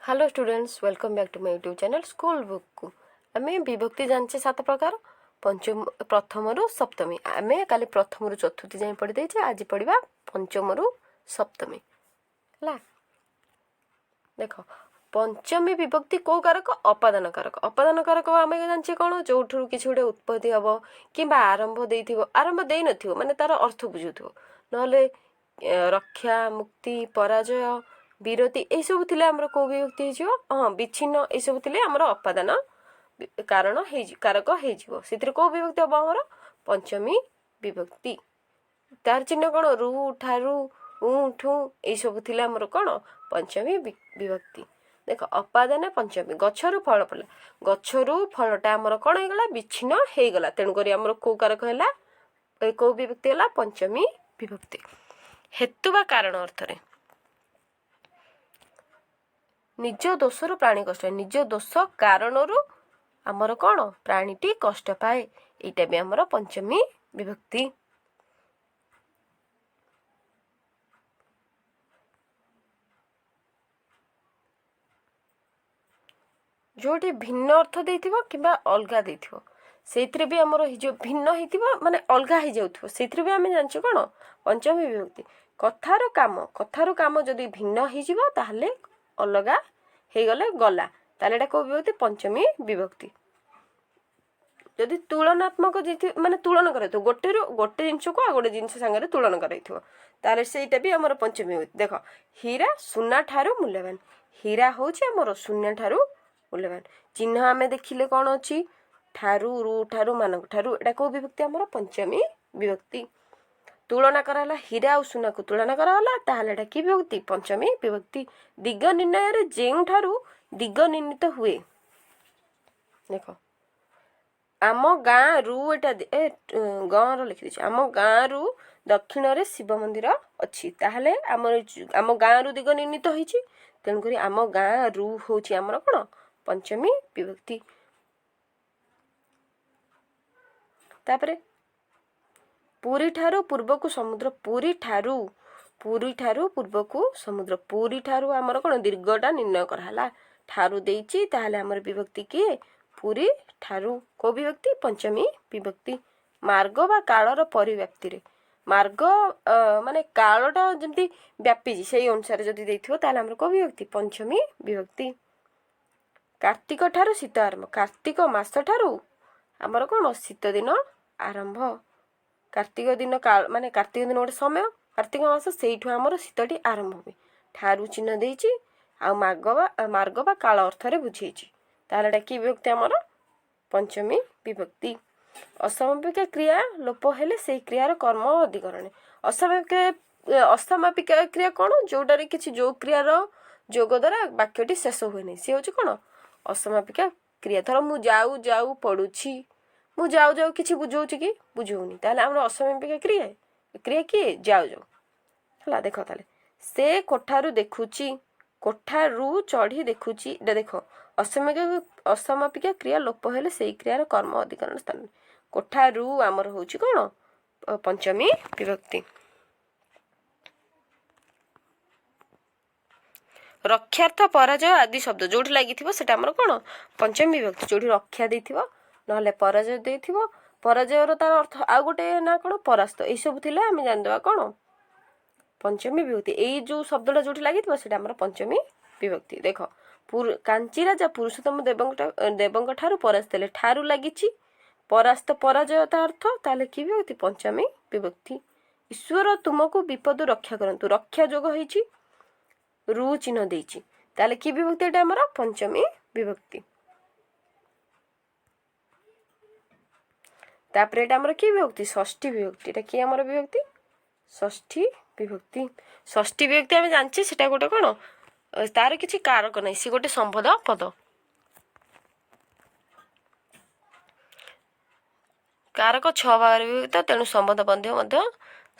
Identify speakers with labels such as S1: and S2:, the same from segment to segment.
S1: Hello students, welcome back to my YouTube channel school ବୁକ୍କୁ। ଆମେ ବିଭକ୍ତି ଜାଣିଛେ ସାତ ପ୍ରକାର, ପଞ୍ଚମ, ପ୍ରଥମରୁ ସପ୍ତମୀ। ଆମେ କାଲି ପ୍ରଥମରୁ ଚତୁର୍ଥୀ ଯାଏଁ ପଢ଼ି ଦେଇଛେ, ଆଜି ପଢ଼ିବା ପଞ୍ଚମରୁ ସପ୍ତମୀ। ହେଲା, ଦେଖ, ପଞ୍ଚମୀ ବିଭକ୍ତି କେଉଁ କାରକ? ଅପାଦାନ କାରକ। ଅପାଦାନ କାରକ ଆମେ ଜାଣିଛେ କ'ଣ? ଯେଉଁଠୁ କିଛି ଗୋଟେ ଉତ୍ପତ୍ତି ହେବ କିମ୍ବା ଆରମ୍ଭ ଦେଇଥିବ, ଆରମ୍ଭ ଦେଇନଥିବ, ମାନେ ତାର ଅର୍ଥ ବୁଝୁଥିବ, ନହେଲେ ରକ୍ଷା, ମୁକ୍ତି, ପରାଜୟ, ବିରତି, ଏଇସବୁ ଥିଲେ ଆମର କେଉଁ ବିଭକ୍ତି ହେଇଯିବ? ହଁ, ବିଚ୍ଛିନ୍ନ, ଏଇସବୁ ଥିଲେ ଆମର ଅପାଦାନ କାରଣ ହେଇଯିବ, କାରକ ହେଇଯିବ। ସେଥିରେ କେଉଁ ବିଭକ୍ତି ହେବ ଆମର? ପଞ୍ଚମୀ ବିଭକ୍ତି। ତାର ଚିହ୍ନ କ'ଣ? ରୁ, ଠାରୁ, ଉ, ଠୁ, ଏଇସବୁ ଥିଲେ ଆମର କ'ଣ? ପଞ୍ଚମୀ ବିଭକ୍ତି। ଦେଖ, ଅପାଦାନ ପଞ୍ଚମୀ, ଗଛରୁ ଫଳ ପଡ଼ିଲା। ଗଛରୁ ଫଳଟା ଆମର କ'ଣ ହେଇଗଲା? ବିଚ୍ଛିନ୍ନ ହେଇଗଲା। ତେଣୁକରି ଆମର କେଉଁ କାରକ ହେଲା, କେଉଁ ବିଭକ୍ତି ହେଲା? ପଞ୍ଚମୀ ବିଭକ୍ତି। ହେତୁ ବା କାରଣ ଅର୍ଥରେ, ନିଜ ଦୋଷରୁ ପ୍ରାଣୀ କଷ୍ଟ, ନିଜ ଦୋଷ କାରଣରୁ ଆମର କ'ଣ ପ୍ରାଣୀଟି କଷ୍ଟ ପାଏ, ଏଇଟା ବି ଆମର ପଞ୍ଚମୀ ବିଭକ୍ତି। ଯୋଉଠି ଭିନ୍ନ ଅର୍ଥ ଦେଇଥିବ କିମ୍ବା ଅଲଗା ଦେଇଥିବ, ସେଇଥିରେ ବି ଆମର ହେଇଯିବ। ଭିନ୍ନ ହେଇଥିବ ମାନେ ଅଲଗା ହେଇଯାଉଥିବ, ସେଇଥିରେ ବି ଆମେ ଜାଣିଛୁ କ'ଣ? ପଞ୍ଚମୀ ବିଭକ୍ତି। କଥାରୁ କାମ, କଥାରୁ କାମ ଯଦି ଭିନ୍ନ ହେଇଯିବ, ତାହେଲେ ଅଲଗା ହେଇଗଲେ ଗଲା, ତାହେଲେ ଏଇଟା କେଉଁ ବିଭକ୍ତି? ପଞ୍ଚମୀ ବିଭକ୍ତି। ଯଦି ତୁଳନାତ୍ମକ ମାନେ ତୁଳନା କରାଇଥିବ, ଗୋଟେରୁ ଗୋଟେ ଜିନିଷକୁ ଆଉ ଗୋଟେ ଜିନିଷ ସାଙ୍ଗରେ ତୁଳନା କରାଇଥିବ, ତାହେଲେ ସେଇଟା ବି ଆମର ପଞ୍ଚମୀ ବିଭକ୍ତି। ଦେଖ, ହୀରା ସୁନା ଠାରୁ ମୂଲ୍ୟବାନ। ହୀରା ହେଉଛି ଆମର ସୁନା ଠାରୁ ମୂଲ୍ୟବାନ। ଚିହ୍ନ ଆମେ ଦେଖିଲେ କ'ଣ ଅଛି? ଠାରୁ, ରୁ ଠାରୁ, ମାନଙ୍କ ଠାରୁ। ଏଇଟା କେଉଁ ବିଭକ୍ତି ଆମର? ପଞ୍ଚମୀ ବିଭକ୍ତି। ତୁଳନା କରାଗଲା, ହୀରା ଆଉ ସୁନାକୁ ତୁଳନା କରାଗଲା, ତାହେଲେ ଏଇଟା କି ବିଭକ୍ତି? ପଞ୍ଚମୀ ବିଭକ୍ତି। ଦିଗ ନିର୍ଣ୍ଣୟରେ ଯେଉଁଠାରୁ ଦିଗ ନିର୍ଣ୍ଣିତ ହୁଏ। ଦେଖ, ଆମ ଗାଁରୁ, ଏଇଟା ଏ ଗାଁର ଲେଖିଦେଇଛି, ଆମ ଗାଁରୁ ଦକ୍ଷିଣରେ ଶିବ ମନ୍ଦିର ଅଛି। ତାହେଲେ ଆମର ଆମ ଗାଁରୁ ଦିଗ ନିର୍ଣ୍ଣିତ ହେଇଛି, ତେଣୁକରି ଆମ ଗାଁରୁ ହେଉଛି ଆମର କ'ଣ? ପଞ୍ଚମୀ ବିଭକ୍ତି। ତାପରେ ପୁରୀ ଠାରୁ ପୂର୍ବକୁ ସମୁଦ୍ର। ପୁରୀ ଠାରୁ ପୂର୍ବକୁ ସମୁଦ୍ର। ପୁରୀ ଠାରୁ ଆମର କ'ଣ ଦୀର୍ଘଟା ନିର୍ଣ୍ଣୟ କରାହେଲା, ଠାରୁ ଦେଇଛି, ତାହେଲେ ଆମର ବିଭକ୍ତି କିଏ? ପୁରୀ ଠାରୁ କେଉଁ ବିଭକ୍ତି? ପଞ୍ଚମୀ ବିଭକ୍ତି। ମାର୍ଗ ବା କାଳର ପରିବ୍ୟାପ୍ତିରେ, ମାର୍ଗ ମାନେ କାଳଟା ଯେମିତି ବ୍ୟାପିଛି, ସେଇ ଅନୁସାରେ ଯଦି ଦେଇଥିବ, ତାହେଲେ ଆମର କେଉଁ ବିଭକ୍ତି? ପଞ୍ଚମୀ ବିଭକ୍ତି। କାର୍ତ୍ତିକ ଠାରୁ ଶୀତ ଆରମ୍ଭ। କାର୍ତ୍ତିକ ମାସ ଠାରୁ ଆମର କ'ଣ ଶୀତ ଦିନ ଆରମ୍ଭ। କାର୍ତ୍ତିକ ଦିନ ମାନେ କାର୍ତ୍ତିକ ଦିନ ଗୋଟେ ସମୟ, କାର୍ତ୍ତିକ ମାସ, ସେଇଠୁ ଆମର ଶୀତଟି ଆରମ୍ଭ ହୁଏ। ଠାରୁ ଚିହ୍ନ ଦେଇଛି ଆଉ ମାର୍ଗ ବା କାଳ ଅର୍ଥରେ ବୁଝେଇଛି, ତାହେଲେ ଏଇଟା କି ବିଭକ୍ତି ଆମର? ପଞ୍ଚମୀ ବିଭକ୍ତି। ଅସମାପିକା କ୍ରିୟା ଲୋପ ହେଲେ ସେଇ କ୍ରିୟାର କର୍ମ ଅଧିକରଣ। ଅସମାପିକା କ୍ରିୟା କ'ଣ? ଯୋଉଟାରେ କିଛି ଯୋଉ କ୍ରିୟାର ଯୋଗ ଦ୍ୱାରା ବାକ୍ୟଟି ଶେଷ ହୁଏନି, ସିଏ ହେଉଛି କ'ଣ? ଅସମାପିକା କ୍ରିୟା। ଧର, ମୁଁ ଯାଉ ଯାଉ ପଡ଼ୁଛି। ମୁଁ ଯାଉ ଯାଉ କିଛି ବୁଝଉଛି କି? ବୁଝଉନି। ତାହେଲେ ଆମର ଅସମାପିକା କ୍ରିୟା କିଏ? ଯାଉ ଯାଉ। ହେଲା, ଦେଖ, ତାହେଲେ ସେ କୋଠାରୁ ଦେଖୁଛି, କୋଠାରୁ ଚଢ଼ି ଦେଖୁଛି। ଏଇଟା ଦେଖ, ଅସମାପିକା କ୍ରିୟା ଲୋପ ହେଲେ ସେଇ କ୍ରିୟାର କର୍ମ ଅଧିକରଣ ସ୍ଥାନ। କୋଠାରୁ ଆମର ହେଉଛି କ'ଣ? ପଞ୍ଚମୀ ବିଭକ୍ତି। ରକ୍ଷାର୍ଥ, ପରାଜୟ ଆଦି ଶବ୍ଦ ଯୋଉଠି ଲାଗିଥିବ, ସେଟା ଆମର କ'ଣ? ପଞ୍ଚମୀ ବିଭକ୍ତି। ଯୋଉଠି ରକ୍ଷା ଦେଇଥିବ, ନହେଲେ ପରାଜୟ ଦେଇଥିବ, ପରାଜୟର ତାର ଅର୍ଥ ଆଉ ଗୋଟେ ନା କ'ଣ? ପରାସ୍ତ। ଏଇସବୁ ଥିଲେ ଆମେ ଜାଣିଦେବା କ'ଣ? ପଞ୍ଚମୀ ବିଭକ୍ତି। ଏଇ ଯୋଉ ଶବ୍ଦଟା ଯୋଉଠି ଲାଗିଥିବ, ସେଟା ଆମର ପଞ୍ଚମୀ ବିଭକ୍ତି। ଦେଖ, କାଞ୍ଚି ରାଜା ପୁରୁଷୋତ୍ତମ ଦେବଙ୍କ ଠାରୁ ପରାସ୍ତ ହେଲେ। ଠାରୁ ଲାଗିଛି, ପରାସ୍ତ, ପରାଜୟ ତା ଅର୍ଥ, ତାହେଲେ କି ବିଭକ୍ତି? ପଞ୍ଚମୀ ବିଭକ୍ତି। ଈଶ୍ୱର ତୁମକୁ ବିପଦରୁ ରକ୍ଷା କରନ୍ତୁ। ରକ୍ଷା ଯୋଗ ହେଇଛି, ରୁ ଚିହ୍ନ ଦେଇଛି, ତାହେଲେ କି ବିଭକ୍ତି ଏଇଟା ଆମର? ପଞ୍ଚମୀ ବିଭକ୍ତି। ତାପରେ ଏଇଟା ଆମର କି ବିଭକ୍ତି? ଷଷ୍ଠୀ ବିଭକ୍ତି। ଏଇଟା କି ଆମର ବିଭକ୍ତି? ଷଷ୍ଠୀ ବିଭକ୍ତି। ଷଷ୍ଠୀ ବିଭକ୍ତି ଆମେ ଜାଣିଛେ, ସେଟା ଗୋଟେ କ'ଣ? ତାର କିଛି କାରକ ନାହିଁ, ସେ ଗୋଟେ ସମ୍ବନ୍ଧ ପଦ। କାରକ ଛଅ ଭାଗରେ ବିଭକ୍ତ, ତେଣୁ ସମ୍ବନ୍ଧ ବନ୍ଧ ମଧ୍ୟ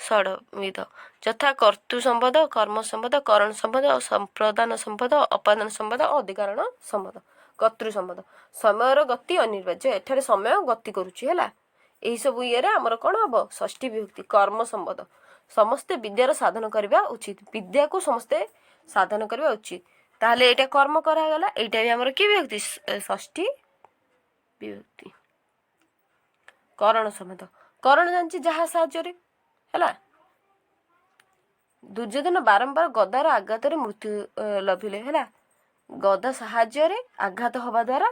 S1: ଷଡ଼ବିଧ, ଯଥା କର୍ତ୍ତୃ ସମ୍ବନ୍ଧ, କର୍ମ ସମ୍ବନ୍ଧ, କରଣ ସମ୍ବନ୍ଧ, ସମ୍ପ୍ରଦାନ ସମ୍ବନ୍ଧ, ଅପାଦାନ ସମ୍ବନ୍ଧ, ଅଧିକରଣ ସମ୍ବନ୍ଧ। କର୍ତ୍ତୃ ସମ୍ବନ୍ଧ, ସମୟର ଗତି ଅନିବାର୍ଯ୍ୟ। ଏଠାରେ ସମୟ ଗତି କରୁଛି, ହେଲା? ଏହିସବୁ ଇଏରେ ଆମର କ'ଣ ହବ? ଷଷ୍ଠୀ ବିଭକ୍ତି। କର୍ମ ସମ୍ବନ୍ଧ, ସମସ୍ତେ ବିଦ୍ୟାର ସାଧନ କରିବା ଉଚିତ। ବିଦ୍ୟାକୁ ସମସ୍ତେ ସାଧନ କରିବା ଉଚିତ। ତାହେଲେ ଏଇଟା କର୍ମ କରାଗଲା। ଏଇଟା ବି ଆମର କି ବିଭକ୍ତି? ଷଷ୍ଠୀ ବିଭକ୍ତି। କରଣ ସମ୍ବନ୍ଧ। କରଣ ଜାଣିଛି, ଯାହା ସାହାଯ୍ୟରେ ହେଲା। ଦୁର୍ଯ୍ୟୋଧନ ବାରମ୍ବାର ଗଦାର ଆଘାତରେ ମୃତ୍ୟୁ ଲଭିଲେ। ହେଲା, ଗଦା ସାହାଯ୍ୟରେ ଆଘାତ ହବା ଦ୍ୱାରା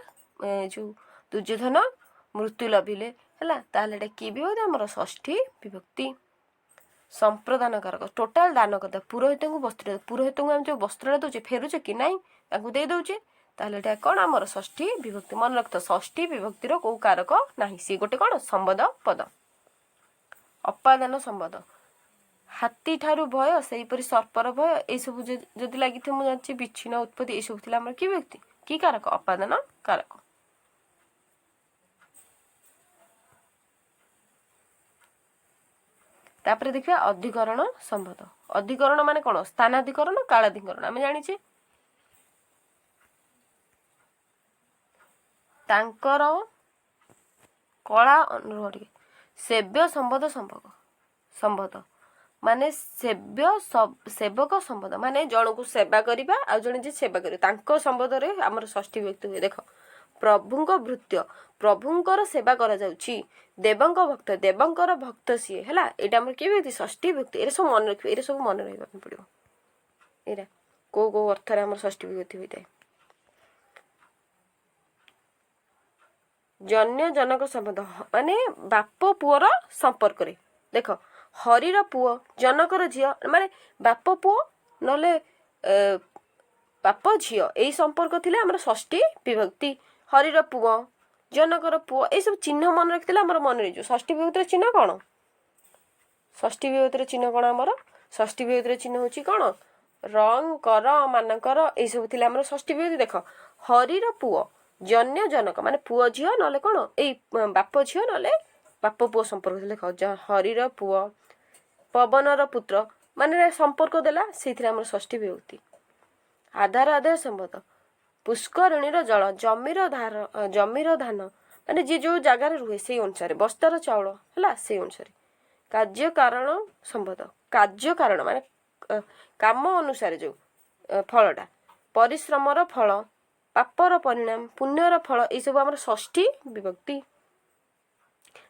S1: ଯୋଉ ଦୁର୍ଯ୍ୟୋଧନ ମୃତ୍ୟୁ ଲଭିଲେ। ହେଲା, ତାହେଲେ ଏଇଟା କି ବିଭକ୍ତି ଆମର? ଷଷ୍ଠୀ ବିଭକ୍ତି। ସମ୍ପ୍ରଦାନ କାରକ, ଟୋଟାଲ ଦାନ କରିଦେବା। ପୁରୋହିତଙ୍କୁ ବସ୍ତ୍ର, ପୁରୋହିତଙ୍କୁ ଆମେ ଯୋଉ ବସ୍ତ୍ରଟା ଦଉଛେ, ଫେରୁଛେ କି ନାହିଁ? ତାଙ୍କୁ ଦେଇ ଦଉଛେ। ତାହେଲେ ଏଇଟା କ'ଣ ଆମର? ଷଷ୍ଠୀ ବିଭକ୍ତି। ମନେ ରଖିଥ, ଷଷ୍ଠୀ ବିଭକ୍ତିର କୋଉ କାରକ ନାହିଁ, ସିଏ ଗୋଟେ କ'ଣ? ସମ୍ବନ୍ଧ ପଦ। ଅପାଦାନ ସମ୍ବନ୍ଧ। ହାତୀ ଠାରୁ ଭୟ, ସେହିପରି ସର୍ପର ଭୟ, ଏଇସବୁ ଯଦି ଲାଗିଥିବ, ମୁଁ ଜାଣିଛି, ବିଚ୍ଛିନ୍ନ, ଉତ୍ପତ୍ତି, ଏଇସବୁ ଥିଲା ଆମର କି ବିଭକ୍ତି, କି କାରକ? ଅପାଦାନ କାରକ। ତାପରେ ଦେଖିବା ଅଧିକରଣ ସମ୍ବନ୍ଧ। ଅଧିକରଣ ମାନେ କ'ଣ? ସ୍ଥାନାଧିକରଣ, କାଳାଧିକରଣ ଆମେ ଜାଣିଛେ। ତାଙ୍କର କଳା, ରୁହ ଟିକେ। ସେବ୍ୟ ସମ୍ବନ୍ଧ, ସମ୍ପର୍କ ସମ୍ବନ୍ଧ ମାନେ ସେବ୍ୟ ସେବକ ସମ୍ବନ୍ଧ, ମାନେ ଜଣକୁ ସେବା କରିବା ଆଉ ଜଣେ ଯିଏ ସେବା କରିବ, ତାଙ୍କ ସମ୍ବନ୍ଧରେ ଆମର ଷଷ୍ଠୀ ବିଭକ୍ତି ହୁଏ। ଦେଖ, ପ୍ରଭୁଙ୍କ ଭୃତ୍ୟ, ପ୍ରଭୁଙ୍କର ସେବା କରାଯାଉଛି। ଦେବଙ୍କ ଭକ୍ତ, ଦେବଙ୍କର ଭକ୍ତ ସିଏ। ହେଲା, ଏଇଟା ଆମର କିଏ ବିଭକ୍ତି? ଷଷ୍ଠୀ ବିଭକ୍ତି। ଏଇଟା ସବୁ ମନେ ରଖିବ, ଏଇଟା ସବୁ ମନେ ରହିବା ପାଇଁ ପଡ଼ିବ। ଏଇଟା କୋଉ କୋଉ ଅର୍ଥରେ ଆମର ଷଷ୍ଠୀ ବିଭକ୍ତି ହୋଇଥାଏ। ଜନ୍ୟ ଜନକ ସମ୍ବନ୍ଧ ମାନେ ବାପ ପୁଅର ସମ୍ପର୍କରେ। ଦେଖ, ହରିର ପୁଅ, ଜନକର ଝିଅ, ମାନେ ବାପ ପୁଅ ନହେଲେ ବାପ ଝିଅ, ଏଇ ସମ୍ପର୍କ ଥିଲେ ଆମର ଷଷ୍ଠୀ ବିଭକ୍ତି। ହରିର ପୁଅ, ଜନକର ପୁଅ, ଏଇସବୁ ଚିହ୍ନ ମନେ ରଖିଥିଲେ ଆମର ମନେ ରହିଯିବ। ଷଷ୍ଠୀ ବିଭକ୍ତିର ଚିହ୍ନ କ'ଣ? ଷଷ୍ଠୀ ବିଭକ୍ତିର ଚିହ୍ନ କ'ଣ ଆମର? ଷଷ୍ଠୀ ବିଭକ୍ତିର ଚିହ୍ନ ହେଉଛି କ'ଣ? ରଂ, କର, ମାନଙ୍କର, ଏଇସବୁ ଥିଲେ ଆମର ଷଷ୍ଠୀ ବିଭକ୍ତି। ଦେଖ, ହରିର ପୁଅ, ଜନ୍ୟ ଜନକ, ମାନେ ପୁଅ ଝିଅ ନହେଲେ କ'ଣ ଏଇ ବାପ ଝିଅ ନହେଲେ ବାପ ପୁଅ ସମ୍ପର୍କ ଥିଲେ। ଦେଖ, ହରିର ପୁଅ, ପବନର ପୁତ୍ର, ମାନେ ସମ୍ପର୍କ ଦେଲା, ସେଇଥିରେ ଆମର ଷଷ୍ଠୀ ବିଭକ୍ତି। ଆଧାର ଆଧାର ସମ୍ବନ୍ଧ। ପୁଷ୍କରିଣୀର ଜଳ, ଜମିର ଧାର, ଜମିର ଧାନ, ମାନେ ଯିଏ ଯୋଉ ଜାଗାରେ ରୁହେ ସେଇ ଅନୁସାରେ। ବସ୍ତାର ଚାଉଳ, ହେଲା, ସେଇ ଅନୁସାରେ। କାର୍ଯ୍ୟ କାରଣ ସମ୍ବନ୍ଧ। କାର୍ଯ୍ୟ କାରଣ ମାନେ କାମ ଅନୁସାରେ ଯୋଉ ଫଳଟା। ପରିଶ୍ରମର ଫଳ, ପାପର ପରିଣାମ, ପୁଣ୍ୟର ଫଳ, ଏଇସବୁ ଆମର ଷଷ୍ଠୀ ବିଭକ୍ତି।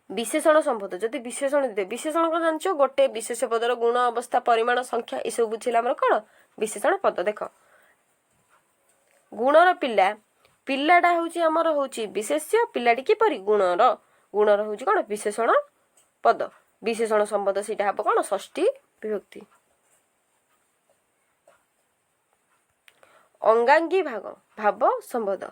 S1: ବିଶେଷଣ ସମ୍ବନ୍ଧ। ଯଦି ବିଶେଷଣ ଦିଏ, ବିଶେଷଣ କ'ଣ ଜାଣିଛ? ଗୋଟେ ବିଶେଷ ପଦର ଗୁଣ, ଅବସ୍ଥା, ପରିମାଣ, ସଂଖ୍ୟା, ଏସବୁ ବୁଝିଲେ ଆମର କ'ଣ? ବିଶେଷଣ ପଦ। ଦେଖ, ଗୁଣର ପିଲା, ପିଲାଟା ହଉଛି ଆମର ହଉଛି ବିଶେଷ୍ୟ। ପିଲାଟି କିପରି? ଗୁଣର, ଗୁଣର ହଉଛି କ'ଣ? ବିଶେଷଣ ପଦ। ବିଶେଷଣ ସମ୍ବନ୍ଧ, ସେଇଟା ହବ କ'ଣ? ଷଷ୍ଠୀ ବିଭକ୍ତି। ଅଙ୍ଗାଙ୍ଗୀ ଭାଗ ଭାବ ସମ୍ବନ୍ଧ।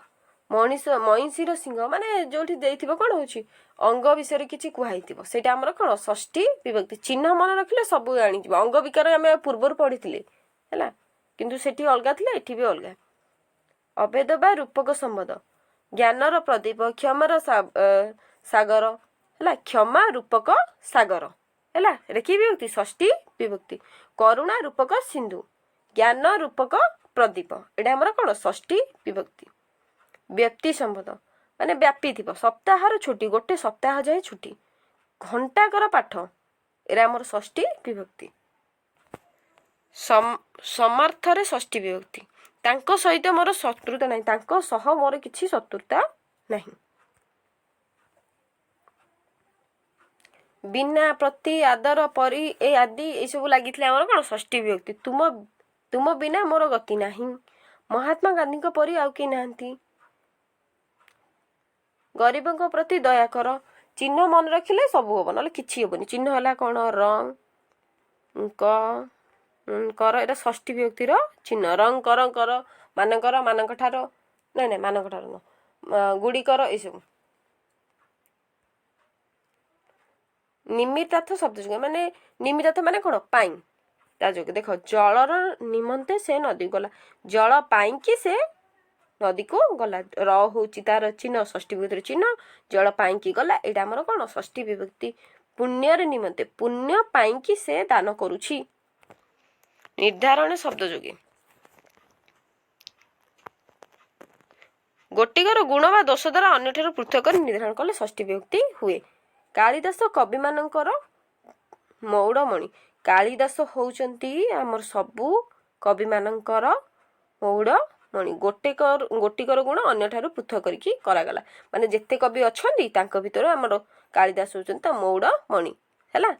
S1: ମଣିଷ, ମଇଁଷିର ସିଂହ, ମାନେ ଯୋଉଠି ଦେଇଥିବ କ'ଣ ହଉଛି, ଅଙ୍ଗ ବିଷୟରେ କିଛି କୁହାହେଇଥିବ, ସେଇଟା ଆମର କ'ଣ? ଷଷ୍ଠୀ ବିଭକ୍ତି। ଚିହ୍ନ ମନେ ରଖିଲେ ସବୁ ଜାଣିଯିବ। ଅଙ୍ଗ ବିକାର ଆମେ ପୂର୍ବରୁ ପଢିଥିଲେ, ହେଲା, କିନ୍ତୁ ସେଠି ଅଲଗା ଥିଲା, ଏଠି ବି ଅଲଗା। ଅଭେଦ ବା ରୂପକ ସମ୍ବନ୍ଧ। ଜ୍ଞାନର ପ୍ରଦୀପ, କ୍ଷମାର ସାଗର, ହେଲା, କ୍ଷମା ରୂପକ ସାଗର, ହେଲା, ଏଟା କି ବିଭକ୍ତି? ଷଷ୍ଠୀ ବିଭକ୍ତି। କରୁଣା ରୂପକ ସିନ୍ଧୁ, ଜ୍ଞାନ ରୂପକ ପ୍ରଦୀପ, ଏଇଟା ଆମର କ'ଣ? ଷଷ୍ଠୀ ବିଭକ୍ତି। ବ୍ୟକ୍ତି ସମ୍ବନ୍ଧ ମାନେ ବ୍ୟାପିଥିବ। ସପ୍ତାହର ଛୁଟି, ଗୋଟେ ସପ୍ତାହ ଯାଏ ଛୁଟି। ଘଣ୍ଟାକର ପାଠ, ଏରା ଆମର ଷଷ୍ଠୀ ବିଭକ୍ତି। ସମାର୍ଥରେ ଷଷ୍ଠୀ ବିଭକ୍ତି। ତାଙ୍କ ସହିତ ମୋର ଶତ୍ରୁତା ନାହିଁ, ତାଙ୍କ ସହ ମୋର କିଛି ଶତ୍ରୁତା ନାହିଁ। ବିନା, ପ୍ରତି, ଆଦର, ପରି, ଏ ଆଦି, ଏଇସବୁ ଲାଗିଥିଲେ ଆମର କ'ଣ? ଷଷ୍ଠୀ ବିଭକ୍ତି। ତୁମ ବିନା ମୋର ଗତି ନାହିଁ। ମହାତ୍ମା ଗାନ୍ଧୀଙ୍କ ପରି ଆଉ କେହି ନାହାନ୍ତି। ଗରିବଙ୍କ ପ୍ରତି ଦୟା କର। ଚିହ୍ନ ମନେ ରଖିଲେ ସବୁ ହବ, ନହେଲେ କିଛି ହବନି। ଚିହ୍ନ ହେଲା କ'ଣ? ରଂ, ଙ୍କ, କର, ଏଇଟା ଷଷ୍ଠୀ ବିଭକ୍ତିର ଚିହ୍ନ। ରଂ, କର, କର, ମାନଙ୍କର, ମାନଙ୍କ ଠାର, ନାଇଁ ନାଇଁ, ମାନଙ୍କ ଠାର ନୁହଁ, ଗୁଡ଼ିକର, ଏସବୁ। ନିମିତ୍ତାର୍ଥ ଶବ୍ଦ ଯୋଗେ, ମାନେ ନିମିତ୍ତାର୍ଥ ମାନେ କ'ଣ? ପାଇଁ, ତା ଯୋଗେ। ଦେଖ, ଜଳର ନିମନ୍ତେ ସେ ନଦୀକୁ ଗଲା, ଜଳ ପାଇଁକି ସେ ନଦୀକୁ ଗଲା। ର ହଉଛି ତାର ଚିହ୍ନ, ଷଷ୍ଠୀ ବିଭକ୍ତିର ଚିହ୍ନ। ଜଳ ପାଇଁକି ଗଲା, ଏଇଟା ଆମର କ'ଣ? ଷଷ୍ଠୀ ବିଭକ୍ତି। ପୁଣ୍ୟର ନିମନ୍ତେ, ପୁଣ୍ୟ ପାଇଁକି ସେ ଦାନ କରୁଛି। ନିର୍ଦ୍ଧାରଣ ଶବ୍ଦ ଯୋଗେ। ଗୋଟିକର ଗୁଣ ବା ଦୋଷ ଦ୍ୱାରା ଅନ୍ୟଠାରୁ ପୃଥକ କରି ନିର୍ଦ୍ଧାରଣ କଲେ ଷଷ୍ଠୀ ବିଭକ୍ତି ହୁଏ। କାଳିଦାସ କବିମାନଙ୍କର ମଉଡ଼ମଣି। କାଳିଦାସ ହଉଛନ୍ତି ଆମର ସବୁ କବିମାନଙ୍କର ମଉଡ଼ମଣି। ମଣି। ଗୋଟିକର ଗୁଣ ଅନ୍ୟଠାରୁ ପୃଥକ କରିକି କରାଗଲା। ମାନେ ଯେତେ କବି ଅଛନ୍ତି, ତାଙ୍କ ଭିତରୁ ଆମର କାଳିଦାସ ହେଉଛନ୍ତି ତା ମଉଡ଼ ମଣି। ହେଲା?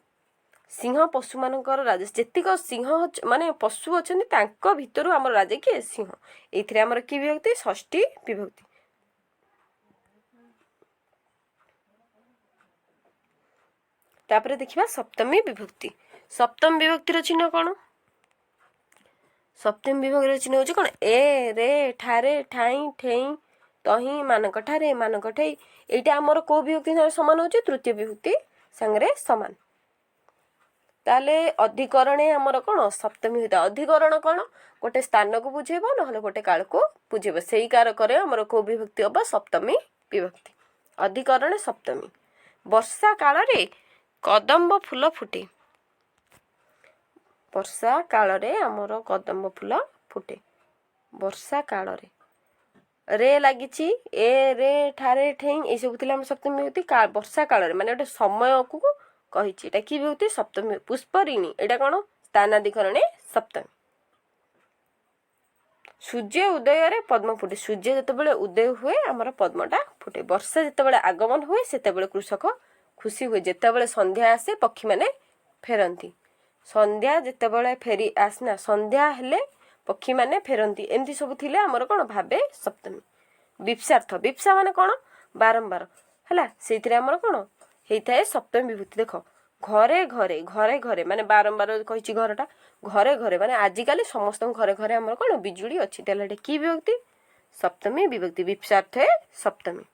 S1: ସିଂହ ପଶୁମାନଙ୍କର ରାଜା। ଯେତିକ ସିଂହ ମାନେ ପଶୁ ଅଛନ୍ତି, ତାଙ୍କ ଭିତରୁ ଆମର ରାଜା କିଏ? ସିଂହ। ଏଇଥିରେ ଆମର କି ବିଭକ୍ତି? ଷଷ୍ଠୀ ବିଭକ୍ତି। ତାପରେ ଦେଖିବା ସପ୍ତମୀ ବିଭକ୍ତି। ସପ୍ତମ ବିଭକ୍ତିର ଚିହ୍ନ କ'ଣ? ସପ୍ତମୀ ବିଭକ୍ତିର ଚିହ୍ନ ହେଉଛି କ'ଣ? ଏ, ରେ, ଠାରେ, ଠାଇଁ, ଠେଇଁ, ତହିଁ, ମାନଙ୍କ ଠାରେ, ମାନଙ୍କ ଠେଇ। ଏଇଟା ଆମର କୋଉ ବିଭକ୍ତି ସାଙ୍ଗରେ ସମାନ ହେଉଛି? ତୃତୀୟ ବିଭକ୍ତି ସାଙ୍ଗରେ ସମାନ। ତାହେଲେ ଅଧିକରଣେ ଆମର କ'ଣ ସପ୍ତମୀ ହୋଇଥାଏ। ଅଧିକରଣ କ'ଣ? ଗୋଟେ ସ୍ଥାନକୁ ବୁଝେଇବ, ନହେଲେ ଗୋଟେ କାଳକୁ ବୁଝେଇବ। ସେଇ କାରକରେ ଆମର କୋଉ ବିଭକ୍ତି ହବ? ସପ୍ତମୀ ବିଭକ୍ତି। ଅଧିକରଣେ ସପ୍ତମୀ। ବର୍ଷା କାଳରେ କଦମ୍ବ ଫୁଲ ଫୁଟେ। ବର୍ଷା କାଳରେ ଆମର କଦମ୍ବ ଫୁଲ ଫୁଟେ। ବର୍ଷା କାଳରେ ରେ ଲାଗିଛି। ଏ, ରେ, ଠାରେ, ଠେଇଁ, ଏଇସବୁ ଥିଲା ଆମର ସପ୍ତମୀ ବିଭକ୍ତି। ବର୍ଷା କାଳରେ ମାନେ ଗୋଟେ ସମୟକୁ କହିଛି। ଏଇଟା କି ବିଭକ୍ତି? ସପ୍ତମୀ। ପୁଷ୍ପରିଣୀ, ଏଇଟା କ'ଣ? ସ୍ଥାନାଧିକରଣେ ସପ୍ତମୀ। ସୂର୍ଯ୍ୟ ଉଦୟରେ ପଦ୍ମ ଫୁଟେ। ସୂର୍ଯ୍ୟ ଯେତେବେଳେ ଉଦୟ ହୁଏ, ଆମର ପଦ୍ମଟା ଫୁଟେ। ବର୍ଷା ଯେତେବେଳେ ଆଗମନ ହୁଏ, ସେତେବେଳେ କୃଷକ ଖୁସି ହୁଏ। ଯେତେବେଳେ ସନ୍ଧ୍ୟା ଆସେ, ପକ୍ଷୀମାନେ ଫେରନ୍ତି। ସନ୍ଧ୍ୟା ଯେତେବେଳେ ଫେରି ଆସିନା, ସନ୍ଧ୍ୟା ହେଲେ ପକ୍ଷୀମାନେ ଫେରନ୍ତି। ଏମିତି ସବୁ ଥିଲେ ଆମର କ'ଣ? ଭାବେ ସପ୍ତମୀ। ବିପ୍ସାର୍ଥ। ବିପ୍ସା ମାନେ କ'ଣ? ବାରମ୍ବାର। ହେଲା? ସେଇଥିରେ ଆମର କ'ଣ ହେଇଥାଏ? ସପ୍ତମୀ ବିଭକ୍ତି। ଦେଖ, ଘରେ ଘରେ, ଘରେ ଘରେ ମାନେ ବାରମ୍ବାର କହିଛି ଘରଟା। ଘରେ ଘରେ ମାନେ ଆଜିକାଲି ସମସ୍ତଙ୍କ ଘରେ ଘରେ ଆମର କ'ଣ ବିଜୁଳି ଅଛି। ତାହେଲେ ଏଇଟା କି ବିଭକ୍ତି? ସପ୍ତମୀ ବିଭକ୍ତି। ବିପ୍ସାର୍ଥେ ସପ୍ତମୀ।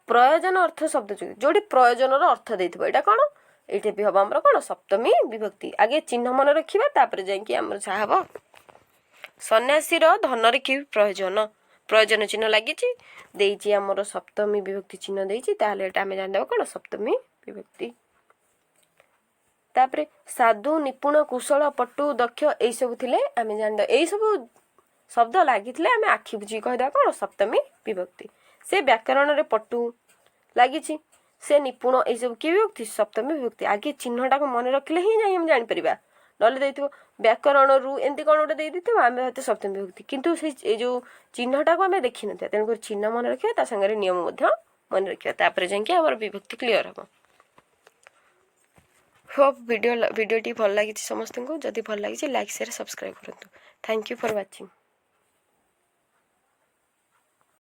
S1: ପ୍ରୟୋଜନ ଅର୍ଥ ଶବ୍ଦ ଯୋଗେ। ଯୋଉଠି ପ୍ରୟୋଜନର ଅର୍ଥ ଦେଇଥିବ, ଏଇଟା କ'ଣ? ଏଇଟା ବି ହବ ଆମର କ'ଣ? ସପ୍ତମୀ ବିଭକ୍ତି। ଆଗେ ଚିହ୍ନ ମନେ ରଖିବା, ତାପରେ ଯାଇକି ଆମର ଯାହା ହବ। ସନ୍ନ୍ୟାସୀର ଧନରେ କି ପ୍ରୟୋଜନ? ପ୍ରୟୋଜନ ଚିହ୍ନ ଲାଗିଛି, ଦେଇଛି ଆମର ସପ୍ତମୀ ବିଭକ୍ତି ଚିହ୍ନ ଦେଇଛି। ତାହେଲେ ଏଇଟା ଆମେ ଜାଣିଦେବା କ'ଣ? ସପ୍ତମୀ ବିଭକ୍ତି। ତାପରେ ସାଧୁ, ନିପୁଣ, କୁଶଳ, ପଟୁ, ଦକ୍ଷ, ଏଇସବୁ ଥିଲେ ଆମେ ଜାଣିଦେବା। ଏଇସବୁ ଶବ୍ଦ ଲାଗିଥିଲେ ଆମେ ଆଖି ବୁଜିକି କହିଦେବା କ'ଣ? ସପ୍ତମୀ ବିଭକ୍ତି। ସେ ବ୍ୟାକରଣରେ ପଟୁ ଲାଗିଛି, ସେ ନିପୁଣ, ଏଇସବୁ କି ବିଭକ୍ତି? ସପ୍ତମୀ ବିଭକ୍ତି। ଆଗେ ଚିହ୍ନଟାକୁ ମନେ ରଖିଲେ ହିଁ ଯାଇ ଆମେ ଜାଣିପାରିବା। ନହେଲେ ଦେଇଥିବ ବ୍ୟାକରଣରୁ ଏମିତି କ'ଣ ଗୋଟେ ଦେଇଦେଇଥିବ, ଆମେ ହয়তো ସପ୍ତମୀ ବିଭକ୍ତି, କିନ୍ତୁ ସେଇ ଏଇ ଯୋଉ ଚିହ୍ନଟାକୁ ଆମେ ଦେଖିନଥିବା। ତେଣୁକରି ଚିହ୍ନ ମନେ ରଖିବା, ତା ସାଙ୍ଗରେ ନିୟମ ମଧ୍ୟ ମନେ ରଖିବା, ତାପରେ ଯାଇକି ଆମର ବିଭକ୍ତି କ୍ଲିଅର ହବ। ହୋପ୍ ଭିଡ଼ିଓଟି ଭଲ ଲାଗିଛି ସମସ୍ତଙ୍କୁ। ଯଦି ଭଲ ଲାଗିଛି, ଲାଇକ୍, ସେୟାର, ସବସ୍କ୍ରାଇବ୍ କରନ୍ତୁ। Thank you for watching.